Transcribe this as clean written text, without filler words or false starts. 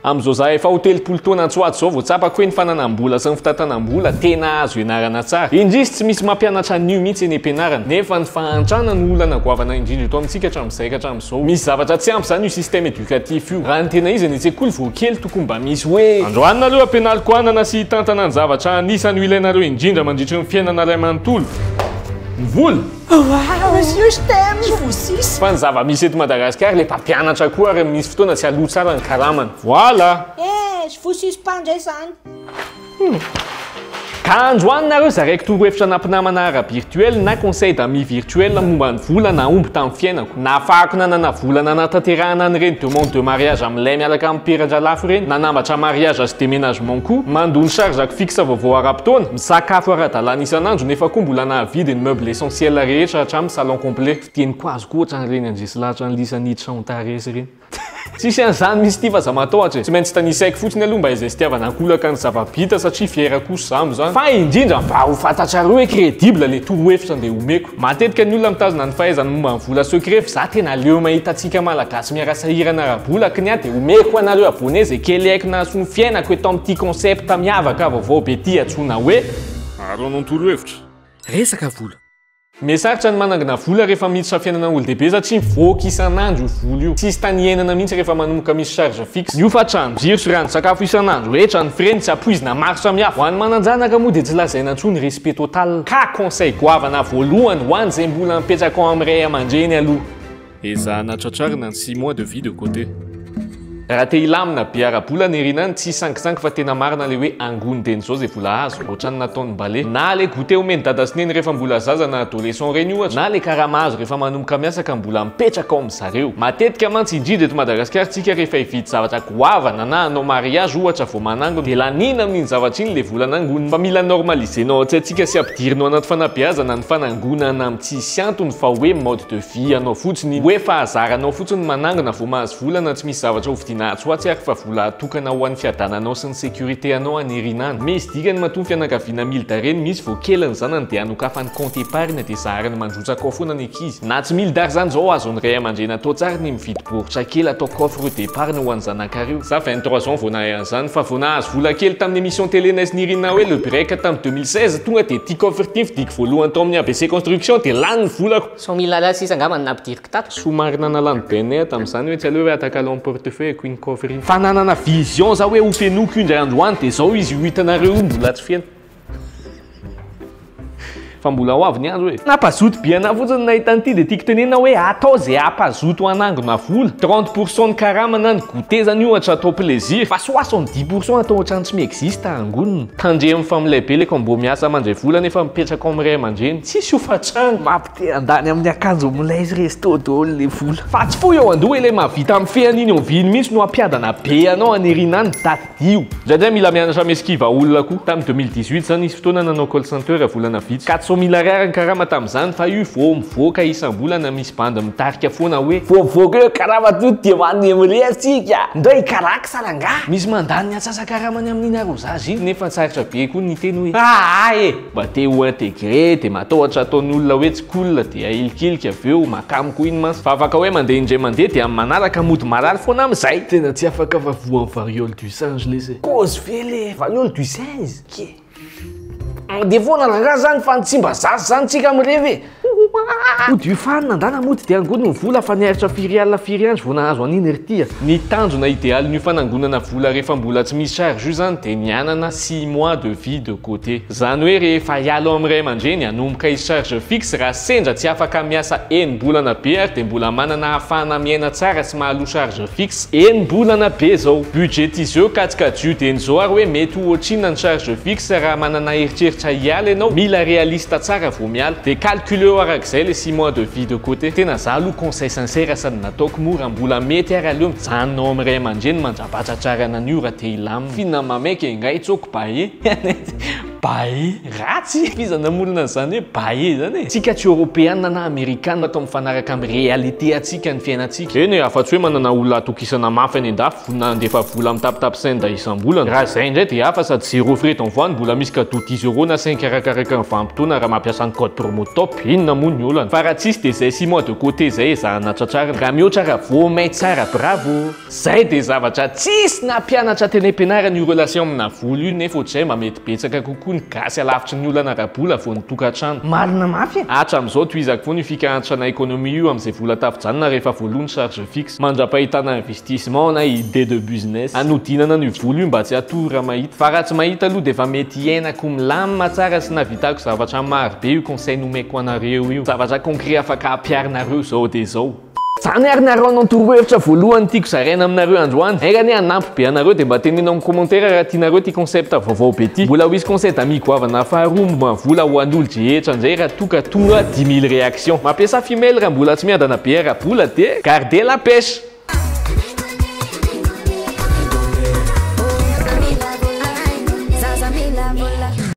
Amin'izao za efa ho 30 taona atsy ho atsy izao vao tsapako hoe ny fananam-bola sy ny fitantanam-bola tena azo ianarana tsara. Indrisy tsy misy mampianatra an'io mihitsy eny am-pianarana. Nefa ny fahantrana no olana goavana indrindra eto amintsika hatramin'izay ka hatramin'izao. Misy zavatra tsy ampy izany io système éducatif io. Raha ny tena izy any an-tsekoly vao kely tokony mba misy hoe. Androany nareo ampianariko hanana sy hitantana ny zavatra anisany ho ilainareo indrindra mandritry ny fiainana iray manontolo. Ny vola! Monsieur, je t'aime, je vous suce. Fa ny zava-misy eto Madagasikara le mpampianatra koa ary misy fotoana tsy aloa tsara ny karamany. Voilà! Eh, je vous suce pas indray zany. Ka androany nareo zaraiko torohevitra nampinamana ara-virtuel na conseil d'amis virtuel momba ny vola nahomby tamin'ny fiainako. Nahafahako nanana vola nanatanterahana an'ireny demande de mariage amin'ilay miaraka amin'ny peratra lafo ireny, nanambatra mariage sy déménagement koa, mandoa ny charge-ko fixe vaovao ara-potoana, misakafo ara-dalàna isan'andro nefa koa mbola nahavidy ny meuble essentiel rehetra hatramin'ny salon complet. Fiteniko azy koa ohatran'ireny handresy lahatra an'i Lisa niditra ao Antares ireny. Tsisy an'izany mihitsy ity fa za matahotra e! Tsy maintsy tanisaiko fotsiny aloha mba izay fitiavana ankolaka ny zava-bita satria fier kosa za amin'izany. Fa indrindra mba ho fantatrareo hoe crédible le torohevitra andeha omeko. Matetika ny olona mitazona ny fahaizany momba ny vola secret fa za tena leo mahita antsika malagasy miara-sahirana ara-bola knya dia omeko anareo abonné izay kely haiko nahasoa ny fiainako eto amin'ity concept miavaka vaovao be ity antsoina hoe. Ary hanao torohevitra. Resaka vola. Mihasarotra ny manangona vola rehefa miditra fiainana olon-dehibe satria mivoaka isan'andro io vola io. Tsisy tany hiainana mihitsy rehefa manomboka misy charge fixe. Ny hofantrano, jiro sy rano, sakafo isan'andro, hetra, ny frais, ny tsy ampoizina maro samihafa. Ho an'ny manan-janaka moa dia tsy lazaina intsony, respect total. Ka conseil goavana voalohany ho an'izay mbola mipetraka ao amin'ny ray aman-dreny aloha. Ezahana tratrarina ny 6 mois de vie de côté. Raha te hilamina be ara-bola ny Rina tsy hisangisangy fa tena marina le hoe angony dieny zao zay vola azo, ohatran'ny nataon'i Mbale. Na le goûter omen'i dada sy neny rehefa mbola zaza na adolescent reny ohatra, na le karama azo rehefa manomboka miasa ka mbola mipetraka ao amin'zareo. Matetika mantsy indrindra eto Madagasikara tsika rehefa hividy zavatra goavana na hanao mariage ohatra vao manangona de laniana amin'iny zavatra iny le vola nangonina. Fa mila normaliser-nao ao an-tsaintsika sy ampidirinao anaty fanabeazana ny fanangonana amin'ny tsisy antony fa hoe mode de vie anao fotsiny iny. Hoe fahazaranao fotsiny manangona vao mahazo vola na tsy misy zavatra hovidiana atsy ho atsy ary fa vola atokana ho an'ny fiadananao sy ny sécurité anao any aoriana any. Misy dikany matoa ny fianakaviana milda reny misy vao kely ny zanany dia anokafany compte épargne dia zahariny mandrotsaka ao foana ny ankizy. Na tsy milda ary zany zao azon'ny ray aman-dreny atao tsara ny mividy baoritra kely atao coffre d'épargne ho an'ny zanakareo. Za 23 ans vao nahay an'izany fa vao nahazo vola kely tamin'ny émission télé Nice Nirina hoe le break tamin'ny 2016 tonga dia ity coffre ity nividiako voalohany tao amin'ny ABC construction dia lany ny volako. 100 000 ariary sisa angamba no nampidiriko tato. Somary nanalany bene aho tamin'izany hoe tsy aleo ve atakalo amin'ny portefeuille-ko iny coffre iny. Fa nanana vision za hoe ho fenoiko io indray andro any dia zao izy io hitanareo io mbola tsy feno. Fa mbola ho avy ny andro e. Nampazoto be anah fotsiny nahita an'ity dia tiako tenenina hoe atao izay hampazoto hanangona vola. 30 pourcent ny karama na ny goûter zany ohatra atao plaisir fa 70 pourcent atao ohatran'ny tsy mi-existe angonina. Tandremo fa milay be le combo miasa mandray vola nefa mipetraka ao amin'ny ray aman-dreny. Tsisy hofantrano. Mampite handany amin'ny akanjo milay sy resto daholo le vola. Fa tsy fohy eo andoha ilay mahavita mifehy an'iny envie iny mihitsy no hampiadana be anao any aoriana any. Tadidio. Indraindray mila mianatra mi-esquive olona koa. Tamin'ny 2018 zany nisy fotoana nanao call center volana vitsy. 400 000 ariary ny karama tamin'izany fa io vao mivoaka isam-bolana misy bandy mitarika foana hoe. Vao mivoaka eo karama to dia mandeha mireha tsika. Ndao hikaraksa rangaha. Misy mandany ny antsasa-karamany amin'iny arrosage iny nefa sarotra be koa ny hiteny hoe aa e! Mba te ho intégré dia matahotra ataon'ny olona hoe tsy cool dia ahilikilika avy eo, mahakamo koa iny mantsy. Fa afaka hoe mandeha indray mandeha dia amin'ny manaraka mody marary foana amin'izay. Tena tsy afaka fa voan'ny variole du singe lesy e. Cause ve le variole du singe ke? Mandeha foana rangaha zany fa ny Tsimbazaza zany tsika mirevy e. Mody io fanina andana mody dia angony ny vola fa niaritra firy alina firy andro vao nahazo an'iny ry ty a. Ny tanjona idealin'io fanangonana vola rehefa mbola tsy misy charge io zany dia ny hanana 6 mois de vie de côté. Zany hoe rehefa hiala ao amin'ny ray aman-dreny hanomboka hisy charge fixe raha sendra tsy afaka miasa enim-bolana be ary dia mbola manana ahafahana miaina tsara sy mahaloa charge fixe enim-bolana be zao. Budgétiseo kajikajio dieny zao ary hoe mety ho ohatrinona ny charge fixe raha manana eritreritra hiala ianao, mila réaliste tsara vao miala. Dia calculeo arak'izay le 6 mois de vie de côté. Tena za aloha conseil sincère sady nataoko moa raha mbola mety ary aleo mijanona ao amin'ny ray aman-dreny mandrapatratrarana an'io raha te hilamina. Fina mameka e, ngay tsoko bae. Bae ratsy iza namorona an'izany hoe bae zany e. Tsika tsy européenne na américaine, atao mifanaraka amin'ny réalité atsika ny fiainantsika. Eny e, afa-tsy hoe manana olona atokisana mafy any an-dafy vonona handefa vola amin'ny Taptap Send isam-bolana. Raha zay indray dia hafa, sady zéro frais d'envoi no mbola misy cadeau 10 € na 5 arakaraka ny vanim-potoana raha mampiasa ny code promo TOP. Inona moa ny olana? Fa raha tsisy dia zay 6 mois de côté zay ezahana tratrarina. Raha mihoatra, raha vao may tsara, bravo. Zay dia zavatra tsisy nampianatra teny am-pianarana io relation amina vola io, nefa ohatr'izay mba mety betsaka kokoa ny gasy alavitry ny olana ara-bola vao ny tokantrano. Marina mafy e. Hatram'izao tohizako foana io fikahantrana économie io amin'izay vola tafijanona rehefa voaloha ny charge fixe, mandra-pahitana investissement na idée de business anodinana ny vola io mba tsy hatory raha mahita. Fa raha tsy mahita aloha dia efa mety hiainako milamina tsara sy navitako zavatra maro be io conseil nomeko anareo io, zavatra concret afaka ampiarinareo zao de zao. Zany ary nareo anao torohevitra voalohany tiako zaraina aminareo androany. Aingany hanampy be anareo, dia mba teneno amin'ny commentaire raha tianareo ty concept vaovao be ty. Mbola ho hisy conseil d'ami goavana faharoa momba ny vola ho an'olo drehetra indray raha toka tonga 10 000 réaction. Mampiasa femelle raha mbola tsy miadana be ara-bola, dia garder la pêche.